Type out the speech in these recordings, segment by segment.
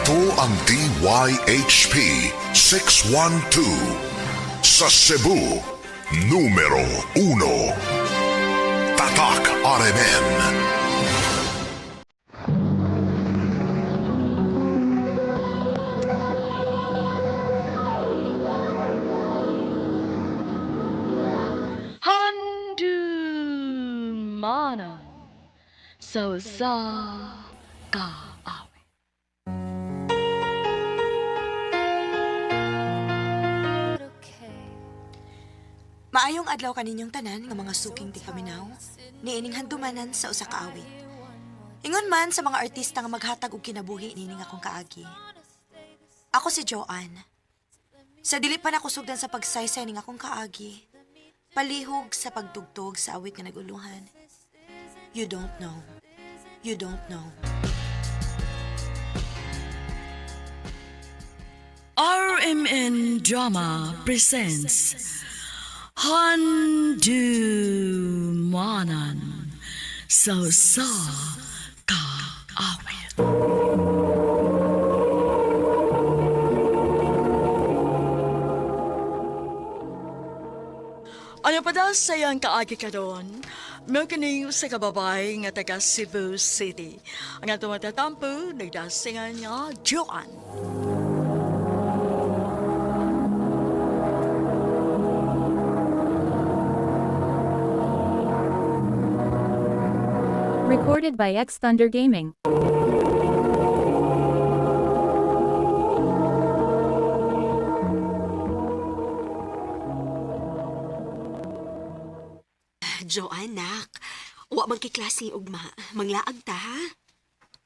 Ito ang DYHP 612 sa Cebu, numero 1. Tatak RMN. Handumanan sa usa ka awit. Maayong adlaw kaninyong tanan nga mga suking tigpaminaw, niining handumanan sa usa ka awit. Ingon man sa mga artista nga maghatag og kinabuhi niining akong kaagi. Ako si Joanne. Sa dili pa nako sugdan sa pagsaysay ning akong kaagi, palihog sa pagtugtog sa awit nga naguluhan. You don't know. You don't know. RMN Drama presents Handumanan sa usa ka awit. Ano pa daw sa iyang kaagi karon? Mao kini sa kababay nga taga Cebu City. Ang atong matatampo nagdasingan nga Joanne. Recorded by X Thunder Gaming. Joanne, nak. Wa man kay klase ugma. Manglaag ta, ha?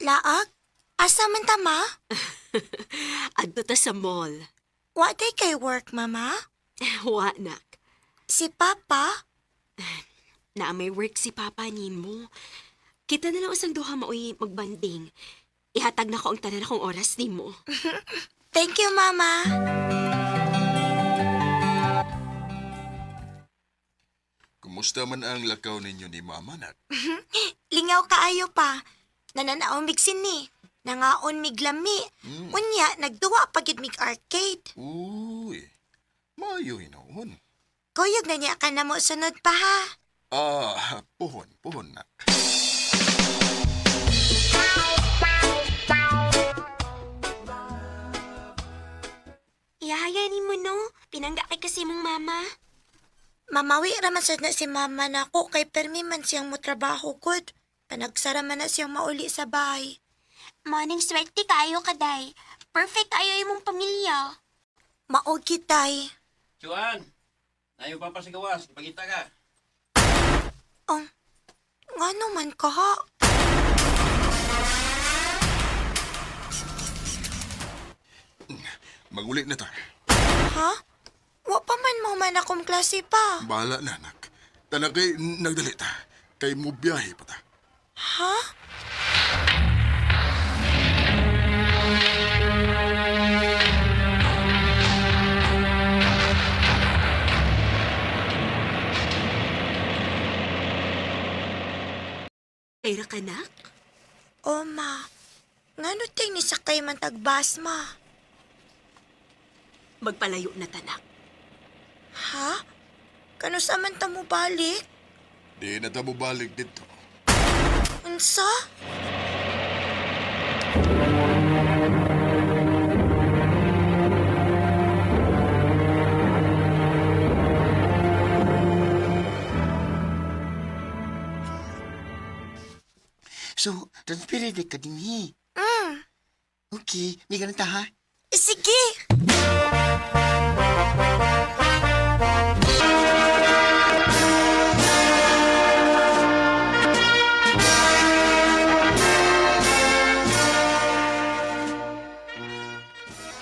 Laag? Asa man ta, ma? Adto ta sa mall. Wa day kay work, mama? Wa, nak. Si Papa? Na may work si Papa nimo. Kita na lang usang duha maoy magbanding. Ihatag na ko ang tanan akong oras nimo. Thank you, mama. Kumusta man ang lakaw ninyo ni Mama, nak? Lingaw kaayo pa. Nananaw mig sini. Nangaon mig lami. Unya, nagduwa pagid mig arcade. Uy, maayo hinoon. Kuyog na niya ka na mo sunod pa ha. Ah, puhon, puhon, nak. Ihaya ni mo, no? Pinangga kay kasi mong mama. Mamawi raman sad na si mama nako kay permi man siyang motrabaho gud. Panagsara man na siyang mauli sa bahay. Morning swerte kayo kaday. Perfect kayo imong pamilya. Mao kitay. Juan, nayo pa pa sa gawas, pagita ka. Oh, ngano man ka ha? Maguli na ta. Ha? Wa pa man mo man akong klase pa. Bahala na, nak. Tanak kay nagdali ta. Kay mo biyahe pa ta. Ha? Kayra ka, nak? O ma, ngano ting ni sakay man tagbas ma? Magpalayo na tanak. Ha? Kano sa man ta mo balik? Di na ta balik dito. Unsa? So, transferred ka din eh. Okay, may ganun ta ha? Sige!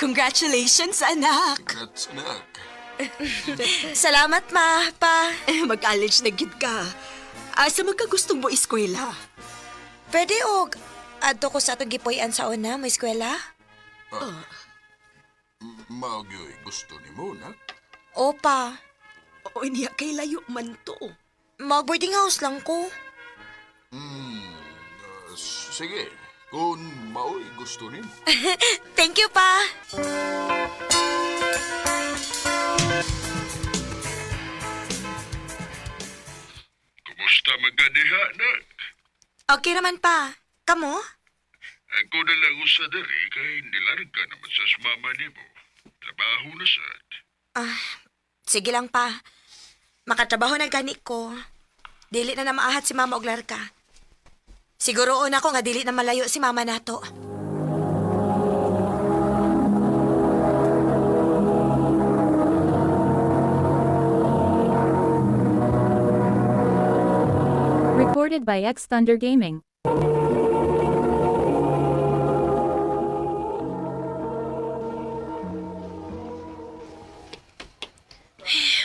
Congratulations, anak. Congrats, anak. Salamat ma, pa. Mag-college na gid ka. Asa man ka gustong mo eskwela? Pwede og adto ko sa atong gipuy-an sa una, mo eskwela? Maagyo'y gusto ni mo, nak. Opa, O niya kay layo man to. mag boarding house lang ko. Sige, Kung maoy gusto nimo. Thank you pa. Kumusta magkadiha na? Okay naman pa. Kamo? Ako na lang usa diri kay nilarga naman sa mama nimo. Trabaho na sad. Ah, sige lang pa. Makatrabaho na gani ko. Dili na na maahat si mama og larka. Siguro na ako nga dili na malayo si mama nato. Recorded by X Thunder Gaming.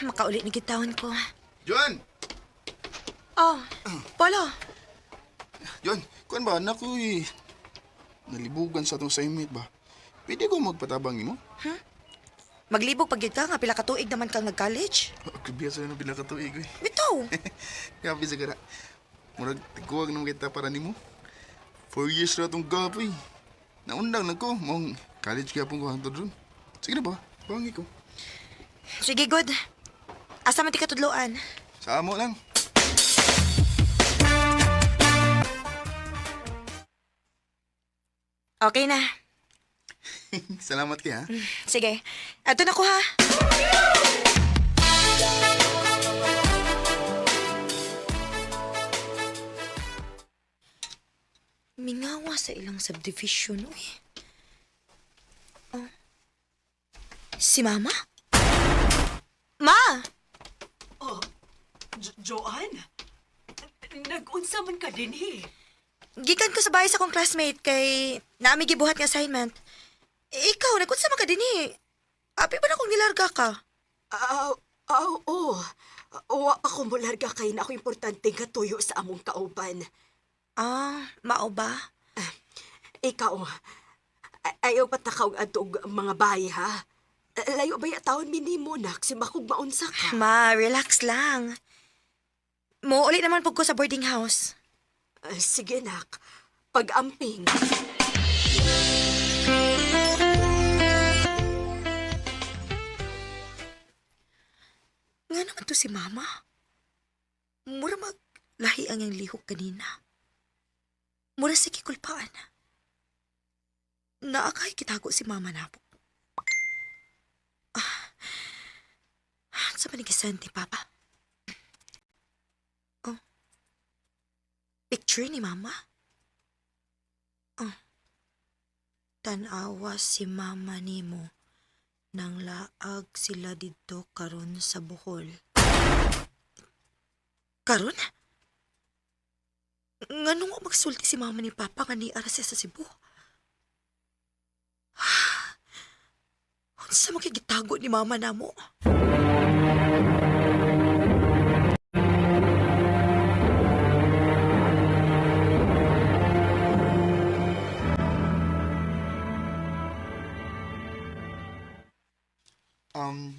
Makauli ni gitawon ko. Joan! Oh, Polo. Joan, kuan ba anak ko eh. Nalibugan sa atong assignment ba? Pwede ko magpatabang nimo? Maglibog pag gyud ka nga pila ka tuig naman kang nag-college. Grabe sa nang pila ka tuig eh. Bitaw. Grabe sa gara. Murag tiguang nung kita para nimo. 4 years ra tong gap eh. Naundang na ko, mong college kaya pong ko hangtod ron. Sige na ba? Bangi ko. Sige, good. Asa man ti katudloan? Sa amo lang. Okay na. Salamat kay ha. Sige. Ato na ko ha. Mingawa sa ilang subdivision, uy. Oh. Si Mama? Ma! Oh, Joanne? Nag-unsa man ka dinhi? Gikan ko sa bahay sa akong classmate kay naami gibuhat nga assignment. Eh, ikaw, nagunsa man ka dinhi? Api ba na kung nilarga ka? Aw, aw, oo. Wa ako mularga kay na ako importante nga tuyo sa among kauban. Ah, mao ba? Ikaw, ayaw patakaw adto og mga bahay, ha? Layo ba ya taon minimo nak si makug maunsa ka? Ma, relax lang. Muulit naman pug ko sa boarding house. Sige nak, pag-amping. Nga naman to si Mama. Mura maglahi ang iyang lihok kanina. Mura sa kikulpaan. Naakay kitago si Mama na po. Ah, sa manigisan ni Papa? Oh. Picture ni Mama? Oh. Tanawa si Mama nimo nang laag sila didto karon sa Bohol. Karon? Nganong wa magsulti si mama ni papa nga niara siya sa Cebu? Unsa makigitago ni mama namo?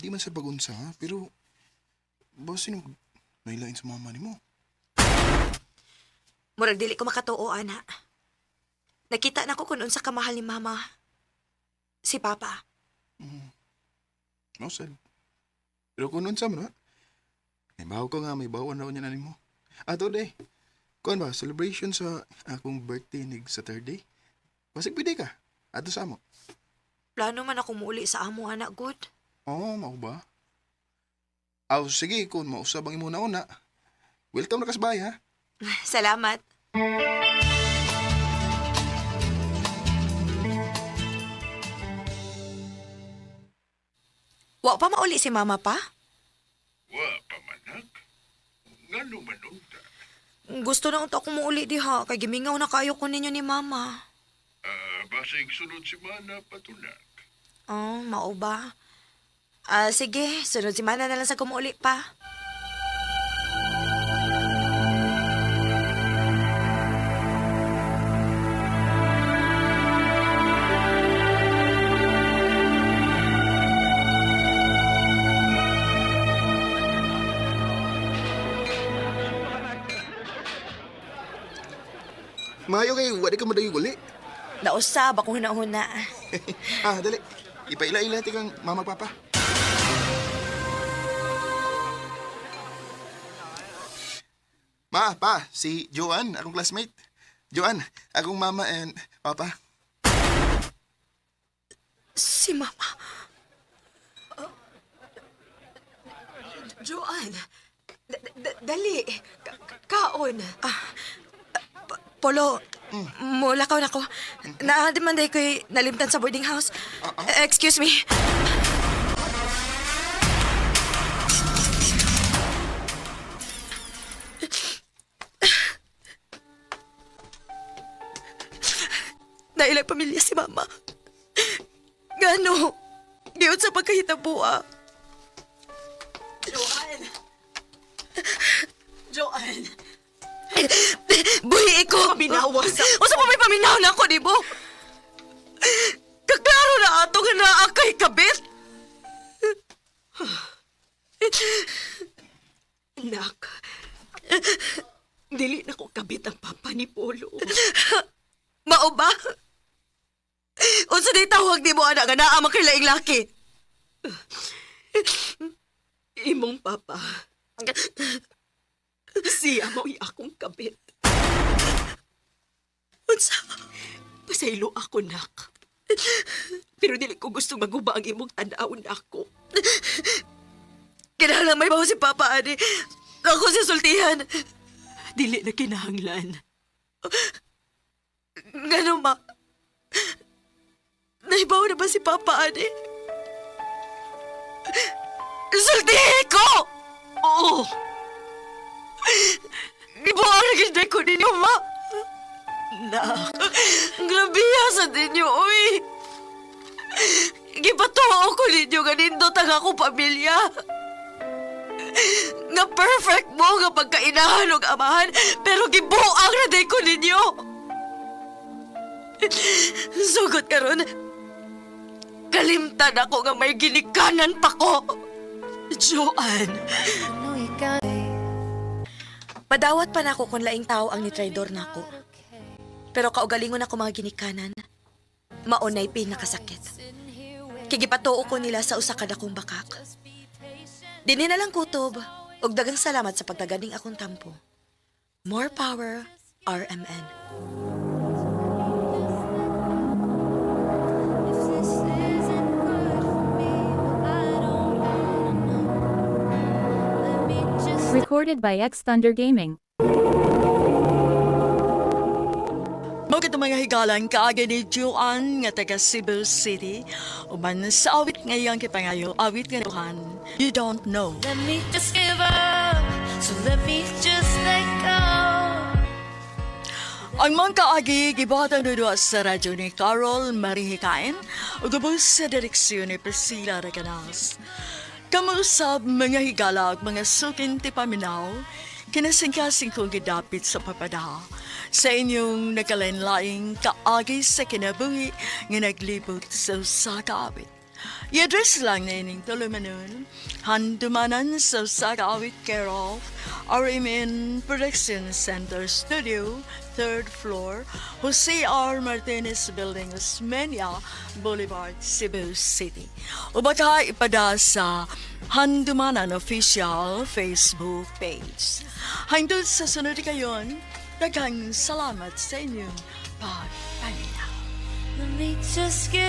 Di man sa pagunsa ha, pero basin mo nailain sa mama nimo. Murag dili ko makatuo ana. Nakita na ko kung unsa kamahal ni mama. Si papa. No sad. Pero kung unsa man ha, may bawo ko nga, may bawo na niya na nimo. Ato day. Kuan ba, celebration sa akong birthday nig Saturday. Basig pwede ka. Ato sa amo. Plano man ako muuli sa amo anak good. Oo, mao ba? Aw, sige, kung mausab ang imo na una. Welcome na kasbay, ha? Salamat. Wa pa mauli si mama pa? Wa pa manak. Ngano man unta? Gusto na unta ako muuli diha kay gimingaw na kayo ko ninyo ni mama. Ah, basig sunod semana patunak. Oh, mao ba? Ah, sige, sunod semana na lang sa kumuuli pa. Maayo kay wa di ka madayog uli. Nausab akong hunahuna. Ah, dali. Ipaila-ila ti kang mama papa. Ma, pa, si Joanne, akong classmate. Joanne, akong mama and papa. Si Mama. Joanne, dali. Kaon. Ah, Polo, mulakaw na ko. Naa man day ko'y nalimtan sa boarding house. Excuse me. Dahil ang pamilya si Mama. Gano? Giyon sa pagkahitabo ah. Joanne! Joanne! Buhi ko! Paminawa sa- Usa pa may paminaw na ako, di mo? Kaklaro na ato nga naa kay kabit! Nak, dili na ko kabit ang papa ni Polo. Mao ba? Unsa di tawag di mo ana nga naa man kay laing laki? Imong papa. Siya mo'y akong kabit. Unsa? Pasaylo ako, nak. Pero dili ko gusto maguba ang imong tan-awon ako. Kinahanglan may baho si Papa ani. Ako si sultihan. Dili na kinahanglan. Ngano ma? Naibaw na ba si Papa ani? Sultihin ko! Oo! Gibuang na gid ko ninyo ma. Nak, Grabe sa ninyo, uy. Gipatuo ko ninyo nga nindot ang akong pamilya. Nga perfect mo nga pagkainahan ug amahan, pero gibuang na day ko ninyo. Sugot karon. Kalimtan ako nga may ginikanan pa ko. Joanne! Padawat pa nako kung laing tao ang nitraidor nako. Pero kaugalingon ako mga ginikanan, maunay pinakasakit. Kigipatuo ko nila sa usa ka dakong bakak. Dinhi na lang kutob, ug daghang salamat sa pagtaganing akong tampo. More power, RMN. Recorded by X Thunder Gaming. Mao kadto mga higalan kaagi ni Joanne nga taga Cebu City uban sa awit ngayong kipangayo awit nga Joanne, You Don't Know. Let me just give up. So let me just let go. Ang mga kaagi gibuhatan duwa sa radyo ni Carol Marihikain ug ubos sa direksyon ni Priscilla Recanas. Kamuusab mga higala ug mga sukin ti paminaw, kinasingkasing kong gidapit sa papada sa inyong nagkalain-laing kaagi sa kinabuhi nga naglibot sa usa ka awit. I-address lang na ining tulumanon, handumanan sa usa ka awit care of RMN Production Center Studio, third floor, Jose R. Martinez Building, Osmeña Boulevard, Cebu City. O baka ipada sa Handumanan Official Facebook page. Hangtod sa sunod kayon, daghang salamat sa inyong pagpaminaw. Let me just give